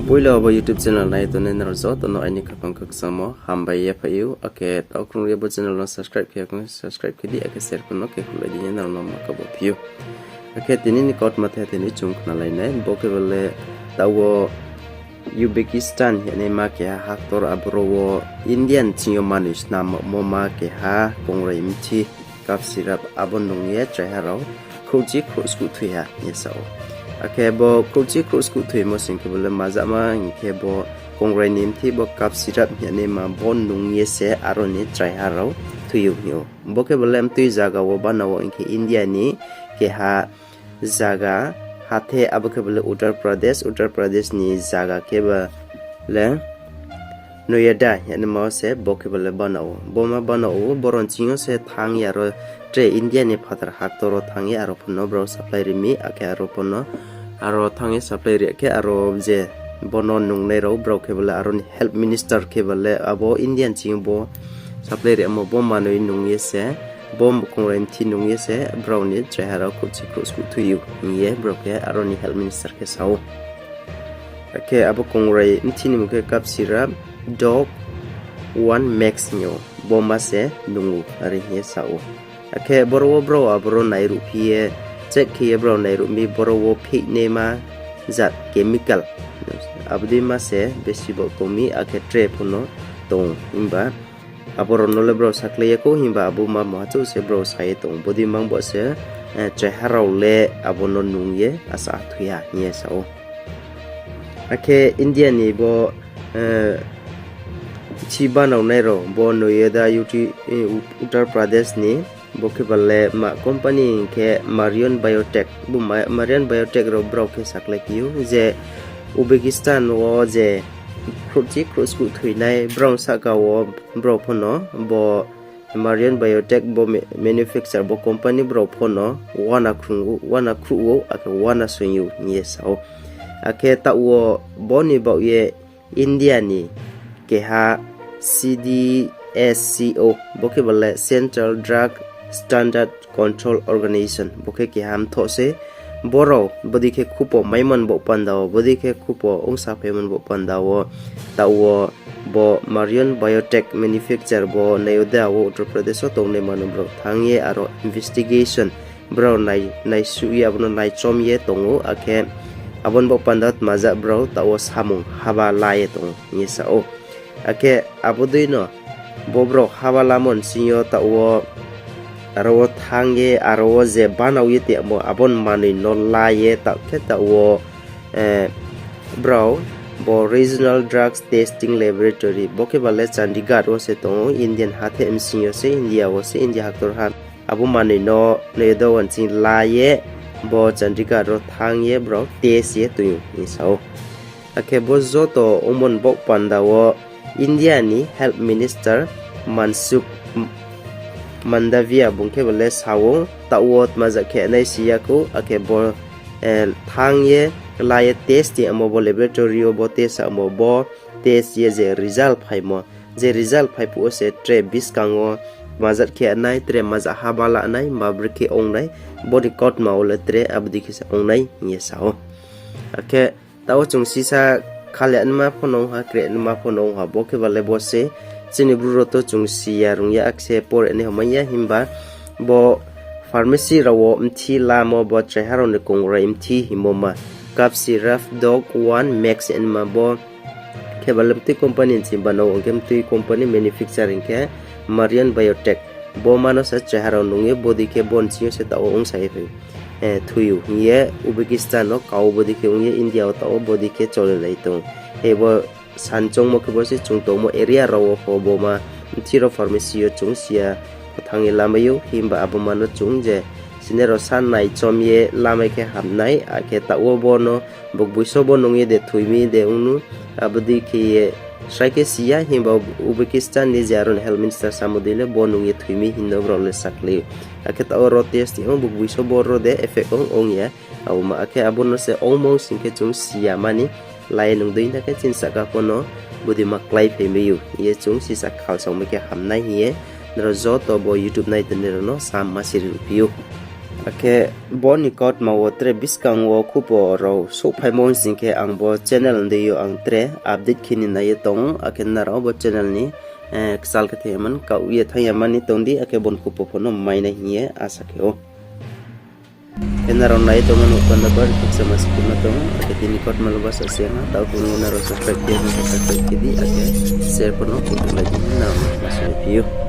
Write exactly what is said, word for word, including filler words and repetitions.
Poila abo YouTube channel nai tongnai nrao joto no aini khaphang khakchangmo hambai ye phai ou, akhe taukrung ye bo channel no subscribe khe ya khe subscribe khe di, akhe share pho no khe khlai di hing ye nrao no ma kabo phi ou. Akhe tini ni kautma the tini chung khnalai nai, bo khe bo le taoh wo Uzbekistan hingnaima keha haktor aboro wo India ni ching yo manoi snammo ma keha kongrai mthi cup syrup abo nung ye chraiha rao khrouhchi khrouhskuh thoi ha hing ye sa ou. Akhe bo khrouhchi khrouhskuh thoimo sing khe bo le majama hing khe bo kongrai ni mthi bo cup syrup hingnaima bo nung ye se aro ni chraiha rao thoi ou hing ou. Bo khe bo le mtui zaga wo bana wo hing khe India ni keha zaga hathe abo khe bo le Uttar Pradesh, Uttar Pradesh ni zaga khe bo le Noida hingnaima wo se bo khe bo le bana ou. Bo ma bana ou, boro ni ching yo se thanng ye aro tre India ni phathar haktor wo thanng ye aro pho no brao supply ri mi, akhe aro pho no aro thanng ye supply ri khe aro je bo no nungnai rao brao khe bo le aro ni health minister khe bo le abo India ni ching yo bo supply rimo bo manoi nung ye se, bo kongrai mthi nung ye se brao ni chraiha rao khrouhchi khrouhskuh thoi ou hing ye brao khe aro ni health minister khe sa ou. Akhe abo kongrai mthi ni mung khe cup syrup Doc One Max hing ou, bo ma se nung ou are hing ye sa ou. Akhe boro wo brao aboro nairuh phi ye, check khe ye brao nairuh mi boro wo pheihnaima jat chemical abo dei ma se besi bo tong mi, akhe tre pho no tong himba abo rao no le brao sakhlai ya khou, himba abo ma muha chouh se brao sa ye tong ou. Bodei mang bo se, eh, chraiha rao le abo no nung ye asa thoi ha hing ye sa ou. Akhe India ni bo, eh, chi banaonai rao bo Noida, U T, eh, Uttar Pradesh ni, bo khe bo le ma company hing khe Marion Biotech. Bo Ma-, Marion Biotech rao brao khe sakhlai phi ou je Uzbekistan wo je khrouhchi khrouhskuh thoinai brao sahka wo brao pho no bo Marion Biotech bo ma-, manufacture bo company brao pho no uana khruh ou, uana khruh ou, akhe uana soing ou hing ye sa ou. Akhe taoh wo bo ni baoh ye India ni keha C D S C O, bo khe bo le Central Drug Standard Control Organization, bo khe keha mthoh se, borao bodei khe khupo maimo ni baoh panda wo, bodei khe khupo ongsa phaimo ni baoh panda wo, taoh wo bo Marion Biotech manufacture bo Noida wo Uttar Pradesh wo tongnai mano brao thanng ye aro investigation brao nai-, naisuh ye abo no naichom ye tong ou, akhe abo ni baoh panda tma jat brao taoh wo samung haba la ye tong ou hing ye sa ou. Akhe abo dei no bo brao haba lamo ni sing yo taoh wo aro wo thanng ye aro wo je banao ye tongmo abo ni manoi no la ye taoh khe taoh wo, eh, brao bo Regional Drugs Testing Laboratory, bo khe bo le Chandigarh wo se tong ou, Indian hathái bsing yo se, India wo se, India haktor ha. Abo manoi no Noida wo ni ching la ye bo Chandigarh wo thanng ye brao test ye tong ou hing sa ou. Akhe bo joto ongmo ni baoh panda wo India ni Health Minister Mansukh Mandaviya bung khe bo le sa ou, taoh wo tma jat khe nai si ya khou, akhe bo, eh, thanng ye la ye test ye amo bo laboratory wo bo test amo bo test ye je result phaimo, je result phai phuh wo se tre buskang wo tma jat khe nai, tre tma jat haba la nai, ma brekhe ong nai, bo ni kautma wo le tre abo dei khe se ong nai hing ye sa ou. Akhe taoh wo chung sisa khalai nma pho no ong ha, kre nma pho no ong ha, bo khe bo le bo se chini Bru rao to chung si ya rung ya, akhe se pore nai homa ya, himba bo pharmacy rao wo mthi lamo bo chraiha rao ni kongrai mthi hingmo ma, cup syrup, Doc One Max hingma bo khe bo le mtui company ni ching bana ou, hing khe mtui company manufacturing khe Marion Biotech. Bo ma no se chraiha rao nung ye bodei khe bo ni sing yo se taoh wo ongsa ye phai, eh, thoi ou hing ye Uzbekistan no ka ou, bodei khe ong ye India wo taoh wo bodei khe cholelai tong. He bo san choungmo khe bo se chung tongmo area rao wo pho bo ma mthi rao pharmacy yo chung si ya thanng ye lamai ou, himba abo ma no chung je sini rao sa naichom ye lamai khe ham nai, akhe taoh wo bo no bukboi so bo nung ye de thoi mi de ong nu, abo dei khe ye srai khe si ya, himba Uzbekistan ni je aro ni health minister samo dei le bo nung ye thoi mi hing no brao le sakhlai ou. Akhe taoh wo ro test ong bukboi so bo ro de effect ong ong ya. Abo ma akhe abo no se ongmo sing khe chung si ya mani, la ye nung dei na khe chini sahka pho no bodei ma kláiphai mai ou hing ye chung sisa khalsaomai khe ham nai hing ye nrao joto bo YouTube nai tongnai rao no samma siri ruhphi ou. Akhe bo ni kautma wo tre buskang wo khupo rao souhphaimo sing khe ang bo channel deing yo ang tre update khe ni nai ye tong ou, akhe nrao bo channel ni kchal khe thanng ya mani, kaoh ye thanng ya mani tong di, akhe bo ni khupo pho no mai nai hing ye asa khe ou. Khe nrao nai ye tongmo nuh panda bari khakchangma se khe ma tong ou, akhe tini kautma le bsa se ha, taoh tong ye nrao subscribe khe ya khe subscribe khe di, akhe share pho no khe tonglai di, nrao no ma salai phi ou.